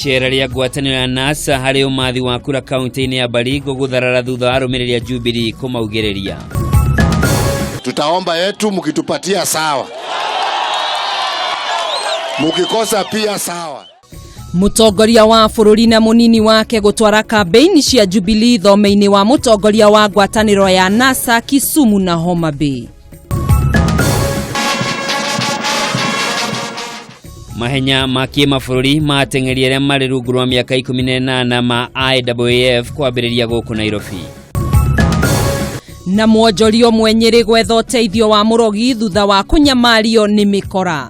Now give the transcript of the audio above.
Icera rĩa ngwatanĩro ya NASA harĩ ũmathi wa kura kaunti-inĩ ya Baringo gũtharara thutha wa arũmĩrĩri a Jubilee kũmaugĩrĩria. Tutaomba yetu, mkitupatia sawa, mkikosa pia sawa. Mũtongoria wa bũrũri na mũnini wake gũtwara kambeini cia Jubilee thome-inĩ wa mũtongoria wa ngwatanĩro ya NASA Kisumu na Homa Bay. Mahenya ma kĩmabũrũri ma ateng'eri arĩa marĩ rungu rwa mĩaka 18 ma IAAF kwambĩrĩria gũkũ Nairobi. Na mwonjoria ũmwe Nyĩrĩ gwetha ũteithio wa mũrogi thutha wa kũnyamario nĩ mĩkora.